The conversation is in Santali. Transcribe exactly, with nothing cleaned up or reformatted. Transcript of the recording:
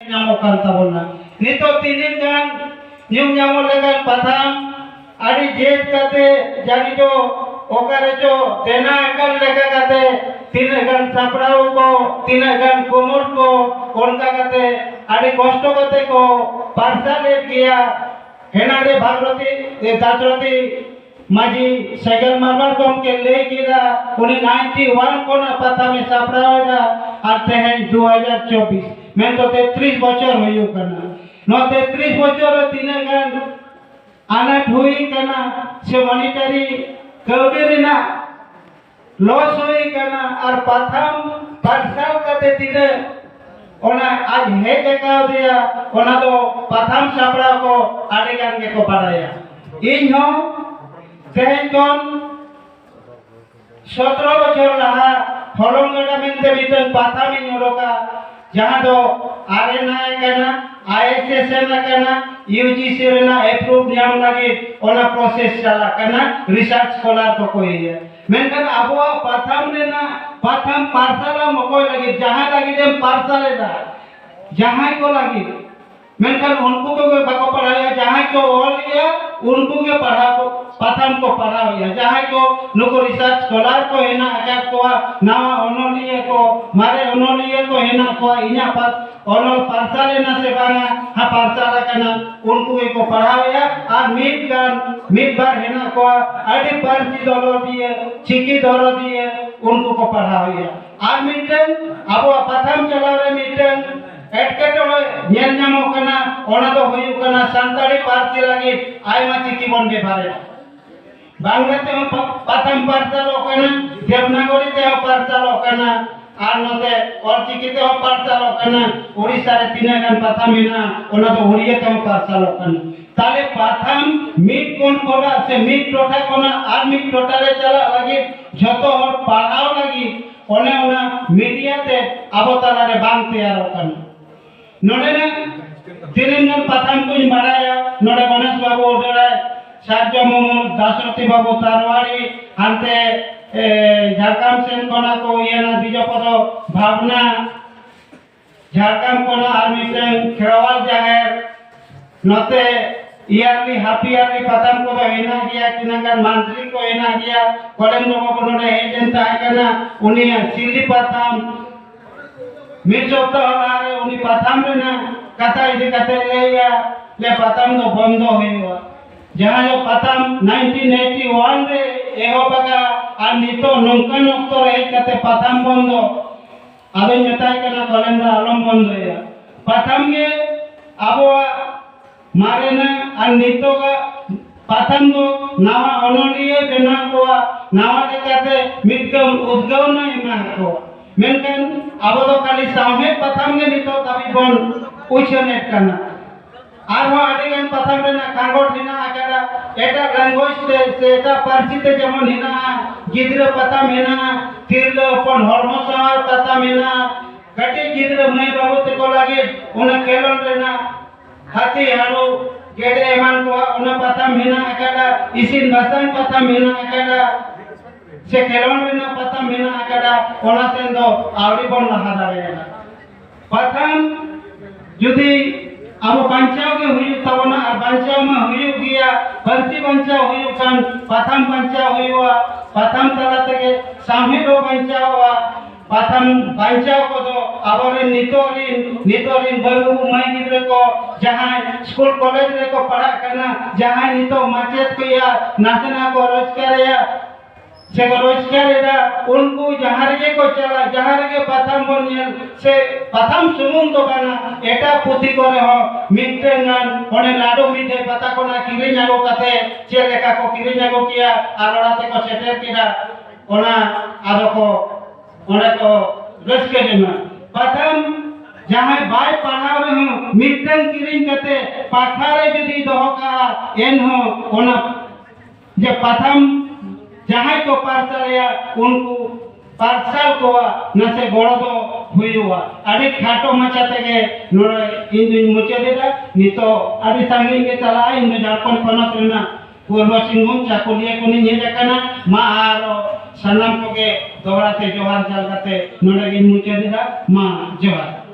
ᱧᱟᱢᱚᱜ ᱠᱟᱱ ᱛᱟᱵᱚᱱᱟ᱾ ᱱᱤᱛᱚᱜ ᱛᱤᱱᱟᱹᱜ ᱜᱟᱱ ᱧᱩᱢ ᱧᱟᱢᱚᱜ ᱞᱮᱠᱟᱱ ᱯᱟᱛᱷᱟᱢ ᱟᱹᱰᱤ ᱡᱮᱫ ᱠᱟᱛᱮ ᱡᱟᱹᱱᱤ ᱫᱚ ᱚᱠᱟ ᱨᱮᱪᱚ ᱫᱮᱱᱟ ᱟᱠᱟᱱ ᱞᱮᱠᱟ ᱠᱟᱛᱮ ᱛᱤᱱᱟᱹᱜ ᱜᱟᱱ ᱥᱟᱯᱲᱟᱣ ᱠᱚ, ᱛᱤᱱᱟᱹᱜ ᱜᱟᱱ ᱠᱩᱢᱩᱴ ᱠᱚ, ᱚᱱᱠᱟ ᱠᱟᱛᱮ ᱟᱹᱰᱤ ᱠᱚᱥᱴᱚ ᱠᱟᱛᱮ ᱠᱚ ᱯᱟᱨᱥᱟᱞᱮᱫ ᱜᱮᱭᱟ᱾ ᱦᱮᱱᱟᱜ ᱨᱮ ᱵᱷᱟᱜᱽᱨᱚᱛᱤ, ᱮ, ᱫᱟᱥᱨᱚᱛᱤ ᱢᱟᱹᱡᱷᱤ ᱥᱟᱭᱠᱮᱞ ᱢᱟᱨᱢᱟᱨ ᱜᱚᱢᱠᱮ ᱞᱟᱹᱭ ᱠᱮᱫᱟ, ᱩᱱᱤ ᱱᱟᱭᱤᱱᱴᱤ ᱳᱣᱟᱱ ᱠᱷᱚᱱᱟᱜ ᱯᱟᱛᱷᱟᱢᱮ ᱥᱟᱯᱲᱟᱣ ᱮᱫᱟ, ᱟᱨ ᱛᱮᱦᱮᱧ ᱫᱩ ᱦᱟᱡᱟᱨ ᱪᱚᱵᱵᱤᱥ, ᱢᱮᱱᱫᱚ ᱛᱮᱛᱨᱤᱥ ᱵᱚᱪᱷᱚᱨ ᱦᱩᱭᱩᱜ ᱠᱟᱱᱟ᱾ ᱱᱚᱣᱟ ᱛᱮᱛᱨᱤᱥ ᱵᱚᱪᱷᱚᱨ ᱨᱮ ᱛᱤᱱᱟᱹᱜ ᱜᱟᱱ ᱟᱱᱟᱴ ᱦᱩᱭ ᱠᱟᱱᱟ ᱥᱮ ᱢᱚᱱᱤᱴᱟᱨᱤ ᱠᱟᱹᱣᱰᱤ ᱨᱮᱱᱟᱜ ᱞᱚᱥ ᱦᱩᱭ ᱠᱟᱱᱟ, ᱟᱨ ᱯᱟᱛᱷᱟᱢ ᱯᱟᱨᱥᱟᱞ ᱠᱟᱛᱮ ᱛᱤᱱᱟᱹᱜ ᱚᱱᱟ ᱟᱡ ᱦᱮᱡ ᱟᱠᱟᱣᱫᱮᱭᱟ, ᱚᱱᱟ ᱫᱚ ᱯᱟᱛᱷᱟᱢ ᱥᱟᱯᱲᱟᱣ ᱠᱚ ᱟᱹᱰᱤ ᱜᱟᱱ ᱜᱮᱠᱚ ᱵᱟᱲᱟᱭᱟ᱾ ᱤᱧ ᱦᱚᱸ ᱛᱮᱦᱮᱧ ᱠᱷᱚᱱ ᱥᱚᱛᱨᱚ ᱵᱚᱪᱷᱚᱨ ᱞᱟᱦᱟ ᱦᱚᱞᱚᱝ ᱜᱟᱰᱟ ᱢᱮᱱᱛᱮ ᱢᱤᱫᱴᱟᱝ ᱯᱟᱛᱷᱟᱢ ᱤᱧ ᱚᱰᱚᱠᱟ, ᱡᱟᱦᱟᱸ ᱫᱚ ᱟᱨ ᱮᱱ ᱟᱭ ᱠᱟᱱᱟ, ᱟᱭ ᱮᱥ ᱮᱥ ᱮᱱ ᱠᱟᱱᱟ, ᱤᱭᱩ ᱡᱤ ᱥᱤ ᱨᱮᱱᱟᱜ ᱮᱯᱨᱩᱵᱷ ᱧᱟᱢ ᱞᱟᱹᱜᱤᱫ ᱚᱱᱟ ᱯᱨᱚᱥᱮᱥ ᱪᱟᱞᱟᱜ ᱠᱟᱱᱟ, ᱨᱤᱥᱟᱨᱪ ᱥᱠᱚᱞᱟᱨ ᱠᱚᱠᱚ ᱤᱭᱟᱹᱭᱟ᱾ ᱢᱮᱱᱠᱷᱟᱱ ᱟᱵᱚᱣᱟᱜ ᱯᱟᱛᱷᱟᱢ ᱨᱮᱱᱟᱜ, ᱯᱟᱛᱷᱟᱢ ᱯᱟᱨᱥᱟᱞᱟᱢ ᱚᱠᱚᱭ ᱞᱟᱹᱜᱤᱫ, ᱡᱟᱦᱟᱸᱭ ᱞᱟᱹᱜᱤᱫ ᱮᱢ ᱯᱟᱨᱥᱟᱞ ᱮᱫᱟ, ᱡᱟᱦᱟᱸᱭ ᱠᱚ ᱞᱟᱹᱜᱤᱫ, ᱢᱮᱱᱠᱷᱟᱱ ᱩᱱᱠᱩ ᱠᱚᱜᱮ ᱵᱟᱠᱚ ᱯᱟᱲᱦᱟᱣᱮᱫᱼᱟ᱾ ᱡᱟᱦᱟᱸᱭ ᱠᱚ ᱚᱞᱮᱫᱼᱟ, ᱩᱱᱠᱩ ᱜᱮ ᱯᱟᱲᱦᱟᱣ ᱠᱚ, ᱯᱟᱛᱷᱟᱢ ᱠᱚ ᱯᱟᱲᱦᱟᱣᱮᱫᱼᱟ᱾ ᱡᱟᱦᱟᱸᱭ ᱠᱚ ᱱᱩᱠᱩ ᱨᱤᱥᱟᱨᱪ ᱥᱠᱚᱞᱟᱨ ᱠᱚ ᱦᱮᱱᱟᱜ ᱟᱠᱟᱫ ᱠᱚᱣᱟ, ᱱᱟᱣᱟ ᱚᱱᱚᱞᱤᱭᱟᱹ ᱠᱚ, ᱢᱟᱨᱮ ᱚᱱᱚᱞᱤᱭᱟᱹ ᱠᱚ ᱦᱮᱱᱟᱜ ᱠᱚᱣᱟ, ᱤᱧᱟᱹᱜ ᱯᱟᱛ-, ᱚᱱᱚᱞ ᱯᱟᱨᱥᱟᱞ ᱮᱱᱟ ᱥᱮ ᱵᱟᱝᱟ, ᱦᱟ ᱯᱟᱨᱥᱟᱞ ᱟᱠᱟᱱᱟ, ᱩᱱᱠᱩ ᱜᱮᱠᱚ ᱯᱟᱲᱦᱟᱣᱮᱫᱼᱟ᱾ ᱟᱨ ᱢᱤᱫ ᱜᱟᱱ, ᱢᱤᱫ ᱵᱟᱨ ᱦᱮᱱᱟᱜ ᱠᱚᱣᱟ ᱟᱹᱰᱤ ᱯᱟᱹᱨᱥᱤ ᱫᱚᱨᱚᱫᱤᱭᱟᱹ, ᱪᱤᱠᱤ ᱫᱚᱨᱚᱫᱤᱭᱟᱹ, ᱩᱱᱠᱩ ᱠᱚ ᱯᱟᱲᱦᱟᱣᱮᱫᱼᱟ᱾ ᱟᱨ ᱢᱤᱫᱴᱟᱝ ᱟᱵᱚᱣᱟᱜ ᱯᱟᱛᱷᱟᱢ ᱪᱟᱞᱟᱣ ᱨᱮ ᱢᱤᱫᱴᱟᱝ ᱮᱴᱠᱮᱴᱚᱬᱮ ᱧᱮᱞ ᱧᱟᱢᱚᱜ ᱠᱟᱱᱟ, ᱚᱱᱟ ᱫᱚ ᱦᱩᱭᱩᱜ ᱠᱟᱱᱟ ᱥᱟᱱᱛᱟᱲᱤ ᱯᱟᱹᱨᱥᱤ ᱞᱟᱹᱜᱤᱫ ᱟᱭᱢᱟ ᱪᱤᱠᱤ ᱵᱚᱱ ᱵᱮᱵᱷᱟᱨᱮᱫᱼᱟ᱾ ᱵᱟᱝᱞᱟ ᱛᱮᱦᱚᱸ ᱯᱟ-, ᱯᱟᱛᱷᱟᱢ ᱯᱟᱨᱥᱟᱞᱚᱜ ᱠᱟᱱᱟ, ᱫᱮᱵᱽᱱᱟᱜᱚᱨᱤ ᱛᱮᱦᱚᱸ ᱯᱟᱨᱥᱟᱞᱚᱜ ᱠᱟᱱᱟ, ᱟᱨ ᱱᱚᱛᱮ ᱚᱞᱪᱤᱠᱤ ᱛᱮᱦᱚᱸ ᱯᱟᱨᱥᱟᱞᱚᱜ ᱠᱟᱱᱟ᱾ ᱩᱲᱤᱥᱥᱟ ᱨᱮ ᱛᱤᱱᱟᱹᱜ ᱜᱟᱱ ᱯᱟᱛᱷᱟᱢ ᱢᱮᱱᱟᱜᱼᱟ, ᱚᱱᱟ ᱫᱚ ᱩᱲᱤᱭᱟ ᱛᱮᱦᱚᱸ ᱯᱟᱨᱥᱟᱞᱚᱜ ᱠᱟᱱᱟ᱾ ᱛᱟᱦᱞᱮ ᱯᱟᱛᱷᱟᱢ ᱢᱤᱫ ᱠᱚᱬ ᱠᱷᱚᱱᱟᱜ ᱥᱮ ᱢᱤᱫ ᱴᱚᱴᱷᱟ ᱠᱷᱚᱱᱟᱜ ᱟᱨ ᱢᱤᱫ ᱴᱚᱴᱷᱟ ᱨᱮ ᱪᱟᱞᱟᱜ ᱞᱟᱹᱜᱤᱫ, ᱡᱷᱚᱛᱚ ᱦᱚᱲ ᱯᱟᱲᱦᱟᱣ ᱞᱟᱹᱜᱤᱫ ᱚᱱᱮ ᱚᱱᱟ ᱢᱤᱰᱤᱭᱟ ᱛᱮ ᱟᱵᱚ ᱛᱟᱞᱟᱨᱮ ᱵᱟᱝ ᱛᱮᱭᱟᱨᱚᱜ ᱠᱟᱱᱟ᱾ ᱱᱚᱰᱮᱱᱟᱜ ᱛᱤᱱᱟᱹᱜ ᱜᱟᱱ ᱯᱟᱛᱷᱟᱢ ᱠᱚᱧ ᱵᱟᱲᱟᱭᱟ, ᱱᱚᱰᱮ ᱜᱚᱱᱮᱥ ᱵᱟᱹᱵᱩ ᱩᱫᱟᱹᱲᱟᱭ, ᱥᱟᱨᱡᱚᱢ ᱩᱢᱩᱞ, ᱫᱟᱥᱨᱚᱛᱤ ᱵᱟᱹᱵᱩ ᱛᱟᱨᱣᱟᱲᱤ, ᱦᱟᱱᱛᱮ, ᱮ, ᱡᱷᱟᱲᱜᱨᱟᱢ ᱥᱮᱱ ᱠᱷᱚᱱᱟᱜ ᱠᱚ ᱤᱭᱟᱹᱱᱟ, ᱵᱤᱡᱚᱯᱚᱫᱚ ᱵᱷᱟᱵᱽᱱᱟ, ᱡᱷᱟᱲᱜᱨᱟᱢ ᱠᱷᱚᱱᱟᱜ ᱟᱨ ᱢᱤᱫᱴᱟᱝ ᱠᱷᱮᱨᱣᱟᱞ ᱡᱟᱦᱮᱨ, ᱱᱚᱛᱮ ᱤᱭᱟᱨᱞᱤ ᱦᱟᱯ ᱤᱭᱟᱨᱞᱤ ᱯᱟᱛᱟᱢ ᱠᱚᱫᱚ ᱦᱮᱱᱟᱜ ᱜᱮᱭᱟ, ᱛᱤᱱᱟᱹᱜ ᱜᱟᱱ ᱢᱟᱱᱛᱷᱞᱤ ᱠᱚ ᱦᱮᱱᱟᱜ ᱜᱮᱭᱟ᱾ ᱠᱚᱞᱮᱱᱫᱨᱚ ᱵᱟᱵᱩ ᱱᱚᱰᱮ ᱦᱮᱡ ᱞᱮᱱ ᱛᱟᱦᱮᱸ ᱠᱟᱱᱟ, ᱩᱱᱤᱭᱟᱜ ᱥᱤᱞᱤ ᱯᱟᱛᱟᱢ ᱢᱤᱫ ᱥᱚᱯᱛᱟᱦᱚ ᱞᱟᱦᱟᱨᱮ ᱩᱱᱤ ᱯᱟᱛᱟᱢ ᱨᱮᱱᱟᱜ ᱠᱟᱛᱷᱟ ᱤᱫᱤ ᱠᱟᱛᱮ ᱞᱟᱹᱭᱟ ᱡᱮ ᱯᱟᱛᱟᱢ ᱫᱚ ᱵᱚᱱᱫᱚ ᱦᱩᱭᱩᱜᱼᱟ᱾ ᱡᱟᱦᱟᱸ ᱫᱚ ᱯᱟᱛᱟᱢ ᱱᱟᱭᱤᱱᱴᱤᱱ ᱮᱭᱤᱴᱤ ᱳᱣᱟᱱ ᱨᱮ ᱮᱦᱚᱵ ᱟᱠᱟᱫ ᱟᱨ ᱱᱤᱛᱚᱜ ᱱᱚᱝᱠᱟᱱ ᱚᱠᱛᱚ ᱨᱮ ᱦᱮᱡ ᱠᱟᱛᱮ ᱯᱟᱛᱟᱢ ᱵᱚᱱᱫᱚ, ᱟᱫᱚᱧ ᱢᱮᱛᱟᱭ ᱠᱟᱱᱟ, ᱠᱚᱞᱮᱱᱫᱨᱚ, ᱟᱞᱚᱢ ᱵᱚᱱᱫᱚᱭᱟ᱾ ᱯᱟᱛᱟᱢ ᱜᱮ ᱟᱵᱚᱣᱟᱜ ᱢᱟᱨᱮᱱᱟᱜ ᱟᱨ ᱱᱤᱛᱚᱜᱟᱜ ᱯᱟᱛᱷᱟᱢ ᱫᱚ ᱱᱟᱣᱟ ᱚᱱᱚᱞᱤᱭᱟᱹ ᱵᱮᱱᱟᱣ ᱠᱚᱣᱟ, ᱱᱟᱣᱟ ᱞᱮᱠᱟᱛᱮ ᱢᱤᱫᱴᱟᱝ ᱩᱫᱽᱜᱟᱹᱣᱱᱟ ᱮᱢᱟ ᱠᱚᱣᱟ᱾ ᱢᱮᱱᱠᱷᱟᱱ ᱟᱵᱚ ᱫᱚ ᱠᱷᱟᱹᱞᱤ ᱥᱟᱶᱦᱮᱫ ᱯᱟᱛᱷᱟᱢ ᱜᱮ ᱱᱤᱛᱚᱜ ᱫᱷᱟᱹᱵᱤᱡ ᱵᱚᱱ ᱩᱪᱷᱟᱹᱱᱮᱫ ᱠᱟᱱᱟ᱾ ᱟᱨᱦᱚᱸ ᱟᱹᱰᱤ ᱜᱟᱱ ᱯᱟᱛᱷᱟᱢ ᱨᱮᱱᱟᱜ ᱠᱟᱸᱜᱚᱴ ᱦᱮᱱᱟᱜ ᱟᱠᱟᱫᱟ, ᱮᱴᱟᱜ ᱞᱮᱝᱜᱩᱭᱮᱡᱽ ᱛᱮ ᱥᱮ ᱮᱴᱟᱜ ᱯᱟᱹᱨᱥᱤ ᱛᱮ ᱡᱮᱢᱚᱱ ᱦᱮᱱᱟᱜᱼᱟ, ᱜᱤᱫᱽᱨᱟᱹ ᱯᱟᱛᱷᱟᱢ ᱦᱮᱱᱟᱜᱼᱟ, ᱛᱤᱨᱞᱟᱹ ᱦᱚᱯᱚᱱ ᱦᱚᱲᱢᱚ ᱥᱟᱶᱟᱨ ᱯᱟᱛᱷᱟᱢ ᱦᱮᱱᱟᱜᱼᱟ, ᱠᱟᱹᱴᱤᱡ ᱜᱤᱫᱽᱨᱟᱹ ᱢᱟᱹᱭ ᱵᱟᱹᱵᱩ ᱛᱟᱠᱚ ᱞᱟᱹᱜᱤᱫ ᱚᱱᱟ ᱠᱷᱮᱞᱳᱱᱰ ᱨᱮᱱᱟᱜ ᱦᱟᱹᱛᱤ, ᱦᱟᱹᱲᱩ, ᱜᱮᱰᱮ ᱮᱢᱟᱱ ᱠᱚᱣᱟᱜ ᱚᱱᱟ ᱯᱟᱛᱷᱟᱢ ᱢᱮᱱᱟᱜ ᱟᱠᱟᱫᱟ, ᱤᱥᱤᱱ ᱵᱟᱥᱟᱝ ᱯᱟᱛᱷᱟᱢ ᱢᱮᱱᱟᱜ ᱟᱠᱟᱫᱟ, ᱥᱮ ᱠᱷᱮᱞᱳᱱᱰ ᱨᱮᱱᱟᱜ ᱯᱟᱛᱷᱟᱢ ᱢᱮᱱᱟᱜ ᱟᱠᱟᱫᱟ, ᱚᱱᱟ ᱥᱮᱱ ᱫᱚ ᱟᱹᱣᱨᱤ ᱵᱚᱱ ᱞᱟᱦᱟ ᱫᱟᱲᱮᱭᱟᱜᱼᱟ᱾ ᱯᱟᱛᱷᱟᱢ ᱡᱩᱫᱤ ᱟᱵᱚ ᱵᱟᱧᱪᱟᱣ ᱜᱮ ᱦᱩᱭᱩᱜ ᱛᱟᱵᱚᱱᱟ, ᱟᱨ ᱵᱟᱧᱪᱟᱣ ᱢᱟ ᱦᱩᱭᱩᱜ ᱜᱮᱭᱟ, ᱯᱟᱹᱨᱥᱤ ᱵᱟᱧᱪᱟᱣ ᱦᱩᱭᱩᱜ ᱠᱷᱟᱱ ᱯᱟᱛᱷᱟᱢ ᱵᱟᱧᱪᱟᱣ ᱦᱩᱭᱩᱜᱼᱟ, ᱯᱟᱛᱷᱟᱢ ᱛᱟᱞᱟ ᱛᱮᱜᱮ ᱥᱟᱶᱦᱮᱫ ᱦᱚᱸ ᱵᱟᱧᱪᱟᱣᱚᱜᱼᱟ᱾ ᱯᱟᱛᱷᱟᱢ ᱵᱟᱧᱪᱟᱣ ᱠᱚᱫᱚ ᱟᱵᱚᱨᱮᱱ ᱱᱤᱛᱚᱜ ᱨᱤᱱ, ᱱᱤᱛᱚᱜ ᱨᱤᱱ ᱵᱟᱹᱵᱩ ᱢᱟᱹᱭ ᱜᱤᱫᱽᱨᱟᱹ ᱠᱚ ᱡᱟᱦᱟᱸᱭ ᱥᱠᱩᱞ ᱠᱚᱞᱮᱡᱽ ᱨᱮᱠᱚ ᱯᱟᱲᱦᱟᱜ ᱠᱟᱱᱟ, ᱡᱟᱦᱟᱸᱭ ᱱᱤᱛᱚᱜ ᱢᱟᱪᱮᱫ ᱠᱚ ᱭᱟ ᱱᱟᱥᱮᱱᱟᱜ ᱠᱚ ᱨᱳᱡᱽᱜᱟᱨᱮᱭᱟ, ᱥᱮ ᱠᱚ ᱨᱳᱡᱽᱜᱟᱨ ᱮᱫᱟ, ᱩᱱᱠᱩ ᱡᱟᱦᱟᱸ ᱨᱮᱜᱮ ᱠᱚ ᱪᱟᱞᱟᱜ, ᱡᱟᱦᱟᱸ ᱨᱮᱜᱮ ᱯᱟᱛᱷᱟᱢ ᱵᱚᱱ ᱧᱮᱞ, ᱥᱮ ᱯᱟᱛᱷᱟᱢ ᱥᱩᱢᱩᱝ ᱫᱚ ᱵᱟᱝᱟ, ᱮᱴᱟᱜ ᱯᱩᱛᱷᱤ ᱠᱚᱨᱮ ᱦᱚᱸ ᱢᱤᱫᱴᱟᱝ ᱜᱟᱱ ᱚᱱᱮ ᱞᱟᱹᱰᱩ ᱢᱤᱴᱷᱟᱹᱭ ᱯᱟᱛᱟ ᱠᱷᱚᱱᱟᱜ ᱠᱤᱨᱤᱧ ᱟᱹᱜᱩ ᱠᱟᱛᱮ ᱪᱮᱫ ᱞᱮᱠᱟ ᱠᱚ ᱠᱤᱨᱤᱧ ᱟᱹᱜᱩ ᱠᱮᱭᱟ ᱟᱨ ᱚᱲᱟᱜ ᱛᱮᱠᱚ ᱥᱮᱴᱮᱨ ᱠᱮᱫᱟ, ᱚᱱᱟ ᱟᱫᱚ ᱠᱚ ᱚᱸᱰᱮ ᱠᱚ ᱨᱟᱹᱥᱠᱟᱹ ᱡᱚᱝᱟ᱾ ᱯᱟᱛᱷᱟᱢ ᱡᱟᱦᱟᱸᱭ ᱵᱟᱭ ᱯᱟᱲᱦᱟᱣ ᱨᱮᱦᱚᱸ ᱢᱤᱫᱴᱟᱝ ᱠᱤᱨᱤᱧ ᱠᱟᱛᱮ ᱯᱟᱠᱷᱟ ᱨᱮ ᱡᱩᱫᱤ ᱫᱚᱦᱚ ᱠᱟᱜᱼᱟ, ᱮᱱᱦᱚᱸ ᱚᱱᱟ ᱡᱮ ᱯᱟᱛᱷᱟᱢ ᱡᱟᱦᱟᱸᱭ ᱠᱚ ᱯᱟᱨᱥᱟᱞᱮᱭᱟ, ᱩᱱᱠᱩ ᱯᱟᱨᱥᱟᱞ ᱠᱚᱣᱟ ᱱᱟᱥᱮ ᱜᱚᱲᱚ ᱫᱚ ᱦᱩᱭᱩᱜᱼᱟ᱾ ᱟᱹᱰᱤ ᱠᱷᱟᱴᱚ ᱢᱟᱪᱷᱟ ᱛᱮᱜᱮ ᱱᱚᱰᱮ ᱤᱧ ᱫᱩᱧ ᱢᱩᱪᱟᱹᱫ ᱮᱫᱟ᱾ ᱱᱤᱛᱚᱜ ᱟᱹᱰᱤ ᱥᱟᱺᱜᱤᱧ ᱜᱮ ᱪᱟᱞᱟᱜᱼᱟ, ᱤᱧ ᱫᱚ ᱡᱷᱟᱲᱠᱷᱚᱸᱰ ᱯᱚᱱᱚᱛ ᱨᱮᱱᱟᱜ ᱯᱩᱨᱵᱚ ᱥᱤᱝᱵᱷᱩᱢ ᱪᱟᱠᱩᱞᱤᱭᱟᱹ ᱠᱷᱚᱱᱤᱧ ᱦᱮᱡ ᱟᱠᱟᱱᱟ᱾ ᱢᱟ ᱟᱨᱚ ᱥᱟᱱᱟᱢ ᱠᱚᱜᱮ ᱫᱚᱦᱲᱟ ᱛᱮ ᱡᱚᱦᱟᱨ ᱪᱟᱞ ᱠᱟᱛᱮ ᱱᱚᱰᱮ ᱜᱤᱧ ᱢᱩᱪᱟᱹᱫ ᱮᱫᱟ᱾ ᱢᱟ ᱡᱚᱦᱟᱨ᱾